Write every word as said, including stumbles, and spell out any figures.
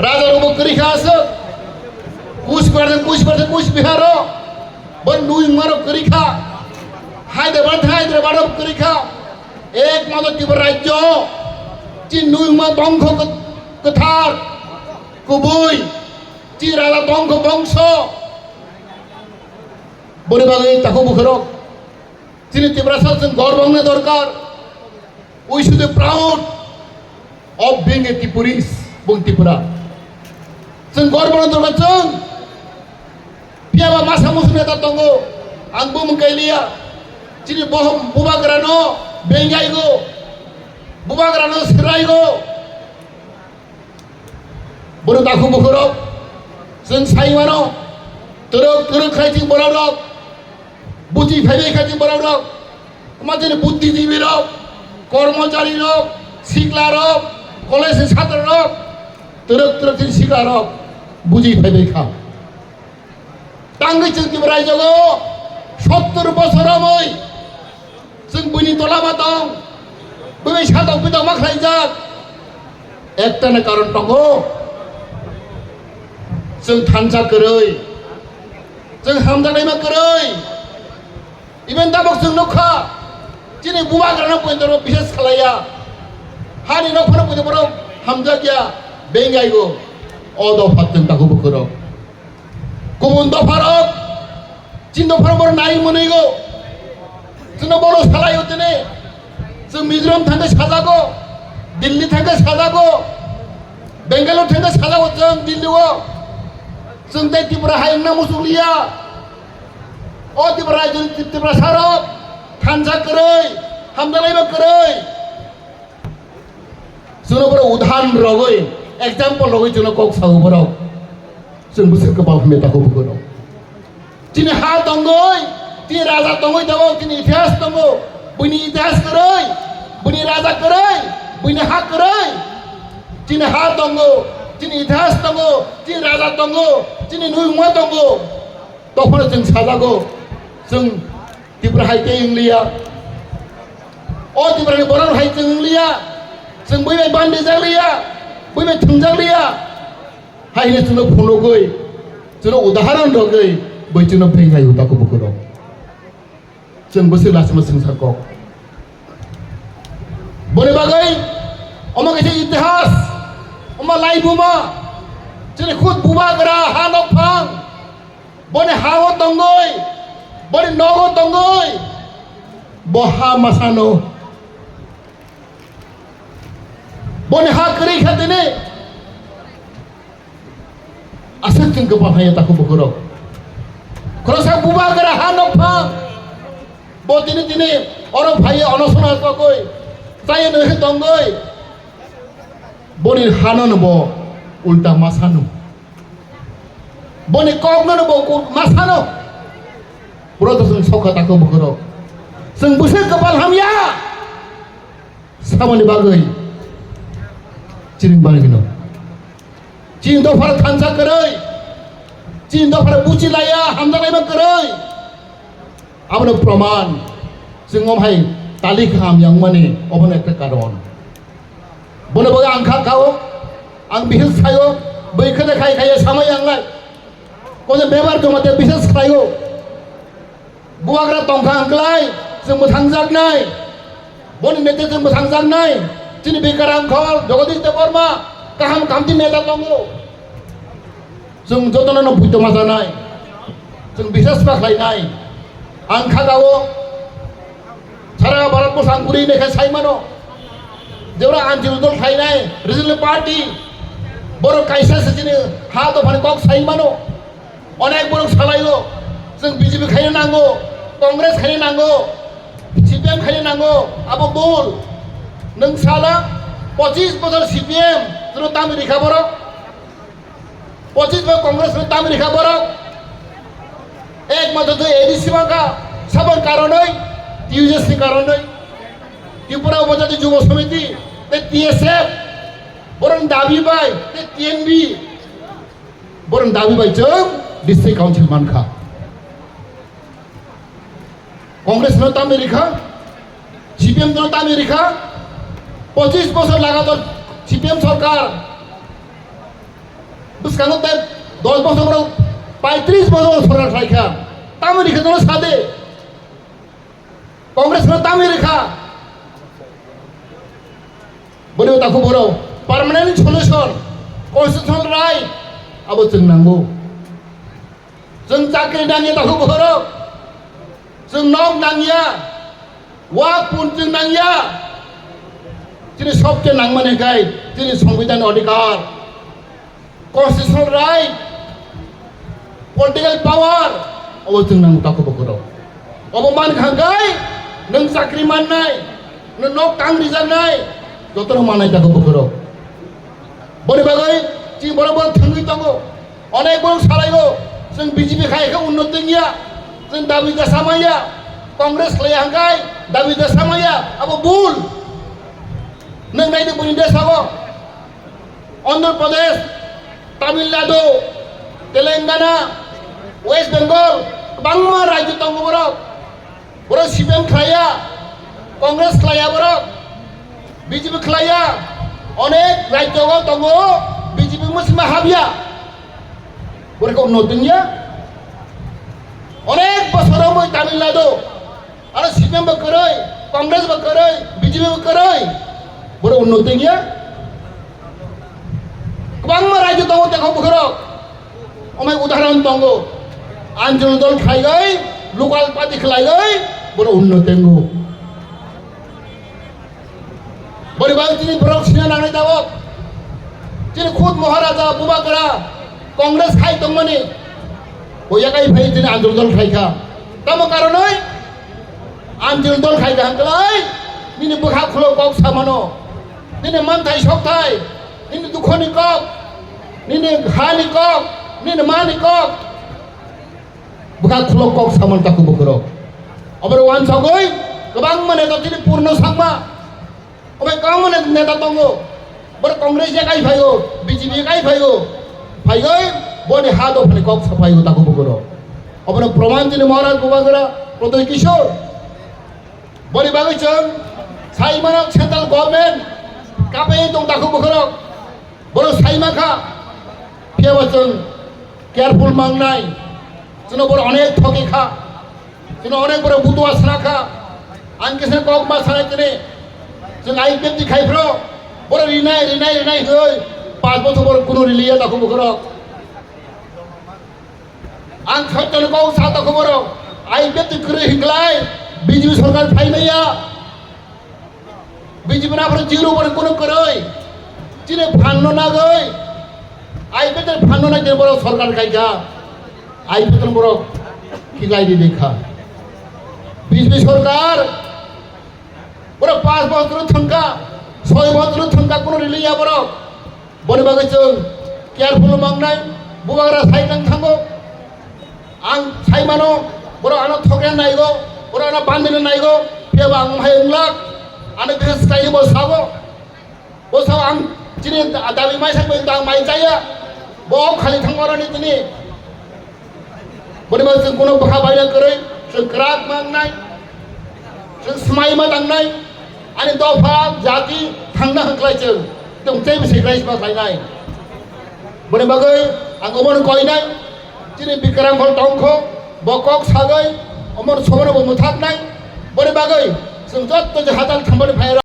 Raja rokbo kwrwi kha aswk. Kuch Bihar, Kuch Bihar, Kuch Bihar o. Bo nui wngma rok kwrwi kha. Hyderabad, Hyderabad o kwrwi kha. Ekmatro Tripura rajyo. Chini nui wngma bongkho kwt-, kwthar. Kubui. Chini raja bongkho bongso. Boni bagwi takhuk bukhurok. Chini Tiprasa chwng gorbo wngna dorkar. We should be proud of being a Tipuris, bung Tripura. Chwng gorbo wngna dorkar chwng. Phiya ba masa musu neta tongo. Ang bumung kailiya. Chini bohom bubagrano bengaigo. Bubagrano siraigo. Bono takhuk bukhurok, chwng sai mano, twrwk twrwk khai chwng borok rok, buchi phaibai khai chwng borok rok, kwma chini buddhijibi rok, kormochari rok, sikla rok, college ni chhatra rok, twrwk twrwk chini sikla rok, buchi phaibai kha. Tangwi chwng Tripura raijogo sottor bosor romwi chwng buini tola ma tong, buini satok pitok ma khlaijak. Ekta na karon tongo, chwng thansa kwrwi, chwng hamjaknaima kwrwi. Even tabok chwng nukha, chini bubagrano poito ro bises khlaiya, hani nokhorno poito borok hamjakya, bengaigo. O dopha chwng takhuk bukhurok. Kubun dopharok, chini dopharok borok nai mwnwigo. Chwngno bono salaio tini. Chwng Mizoram thangkhe sajago, Delhi thangkhe sajago, Bangalore thangkhe sajago chwng Delhi o. Chwng tei Tripura hai wngna muchukliya. O Tripura rajyoni Tiprasarok thansa kwrwi, hamjaknaima kwrwi. Chwngno borok udahoron rogwi, example rogwi chwngno kok sao borok. Chwng bwswk kwbang hamya takhuk bukhurok. Chini ha tongwi, chini raja tongwi tabok, chini itihas tongo. Buini itihas kwrwi, buini raja kwrwi, buini ha kwrwi. Chini ha tongo, chini itihas tongo, chini raja tongo, chini nui wngma tongo. Tokphano chwng sajago, chwng Tripura hai tei wngliya. O Tripurani borok hai chwng wngliya. Chwng bui bai bandijak liya, bui bai thwngjak liya. Hai hwnwi chwngno phunugwi, chwngno udahoron rwgwi, bui chwngno bengaiwi takhuk bukhurok. Chwng bwswk lachima swngchar kok. Boni bagwi omo kaisa itihas, omo laibuma, chini khud bubagra ha nokphang, boni ha-o tongwi, boni nogo tongwi, bo ha masano, boni ha kwrwi kha tini. Aswk chwng kwbang hai takhuk bukhurok. Khoroksa bubagra ha nokphang. Bo tini tini oro phaiwi onosona tokwi chaywi nwi tongwi. Boni hano no bo ulta ma sano. Boni kokno no bo ku-, ma sano. Pura to chwng sokha takhuk bukhurok. Chwng bwswk kwpal hamya. Samani bagwi chini bagwino. Chini dophar thansa kwrwi. Chini dophar buchi laya, hamjaknaima kwrwi. Abono proman. Chwng om hai tali kaham yang mani, obono ekta karon. Bono bagwi ang kha kao, ang bihil sayo, bwkhwde khai khai samai yang lai. Kono bebar joma te bises khlaio. Bubagra tongkha hwnkhlai, chwng mwthangjaknai. Boni nete chwng mwthangjaknai. Chini Bikaram Khol, Jagadish Debbarma, kaham khamti neta tongo. Chwng jotono no buito majanai. Chwng biswas ma khlainai. Ang kha kao, sara Bharat bwsang kwrwi hinwi khe sai mano. Jebra anti dol khlainai, regional party, borok kaisa se chini ha dophani kok sai mano. Onek borok salaio, chwng B J P khaina nango, Congress khaina nango, C P M khaina nango, abo bul. Nwng sala pochis bochor C P M, chwngno tamni rikha borok? Pochis bochor Congress no tamni rikha borok? Ekmatro je A D C mankha, saboni karonwi, T U J S ni karonwi. Tripura Upajati Jubo Samiti, tei T S F, borokni dabi bai, tei T N V, borokni dabi bai chwng district council mankha. Congress no tamni rikha, C P M no tamni rikha, pochis bochor lagatar C P M sorkar, Bwskango tei dos bosor borok, paitris bosor sorkar khlai kha. Tamoni khe jono sade. Congress no tamoni rikha. Boni takhuk borok permanent solution, constitutional right abo chwng nango. Chwng chakri nangya takhuk borok. Chwng nok nangya. Wak pun chwng nangya. Chini sobse nangmani khai chini songbidhan odhikar, constitutional right, political power, obo chwng nang takhuk borok. Obo man kha khai nwng chakri mannai, nwng nok tang rijaknai, jotono mannai takhuk borok. Boni bagwi chini borok borok thwngwi tongo. Onek borok salaio, chwng B J P khai khe unnoti wngya, chwng dabi jesa manya, Congress khlai hangkai dabi jesa manya, abo bul. Nwng naidi buni desago, Andhra Pradesh, Tamil Nadu, Telangana, West Bengal, kwbangma rajyo tongo borok. Borok C P M khlaiya, Congress khlaiya borok, B J P khlaiya, onek rajyo o tongo, B J P mwsima habya, borok khe unnoti wngya. Onek bosor romwi Tamil Nadu, aro C P M bo kwrwi, Congress bo kwrwi, B J P bo kwrwi, borok unnoti wngya. Kwbangma rajyo tongo tei kok bwkhorok. Omai udahoron tongo. Anjul dol khlaiwi, local party khlaiwi, bono unnoti wngo. Boni bagwi chini borok sina nangnai tabok. Chini khud Maharaja Bubagra Congress khai tongmani. Bo yakai phai chini Anjul dol khlaikha. Tamo karonwi? Anjul dol khai kaham kwlai, nini bwkha khulo kok samano, nini manthai sokthai, nini dukhoni kok, nini hani kok, nini mani kok, bwkha khulo kok samano takhuk bwkhorok. Oborok wansogwi kwbangma neta chini Purno Sangma, obo kwbangma ne-, neta tongo. Borok Congress ya kai phaio, B J P ya kai phaio. Phaioi boni ha dophani kok sa phaio takhuk bwkhorok. Obono proman chini Maharaj Bubagra, Prodyot Kishore. Boni bagwi chwng sai mano central government kapai tong takhuk bwkhorok. Borok sai mankha. Phiyaba chwng careful mangnai. Chwngno borok onek thoki kha. Chwngno onek borok butua sana kha. Ang kisa kok ma sanai tini. Chwng I P F T khai phro. Borok rinai, rinai, rinai hoi. Panch bochor borok kuno riliya takhuk bwkhorok. Ang sotto ni kok sa takhuk borok. I P F T kwrwi hinklai. B J P sorkar phai maya. B J P na phano zero borok kuno kwrwi. Chini phan no nagwi. I P F T phan no nagwi borok sorkar khaikha. I P F T borok kiklai di dekha. B J P sorkar borok panch bochor thangkha, soi bochor thangkha kuno riliya borok. Boni bagwi chwng careful mangnai, Bubagra sai tang thango. Ang sai mano, borok ano thokna naigo, borok ano bandina naigo, phiyaba ang hai wnglak, ano bisi swkaini bo sabo. Bo sabo ang chini dabi mai sakbai ang mai chaya, bo khali thangmarani tini. Boni bagwi chwng kuno bwkha baina kwrwi, chwng kwrak mangnai, chwng swmai ma tangnai, ani dopha jati thangna hwnkhlai chwng, chwng tei bisi khlai sma khlainai. Boni bagwi ang omono koinai, chini Bikram Phal tongkho, bo kok sagwi, omono sobono bo mwthaknai. Boni bagwi chwng jotto je hatal thambani phai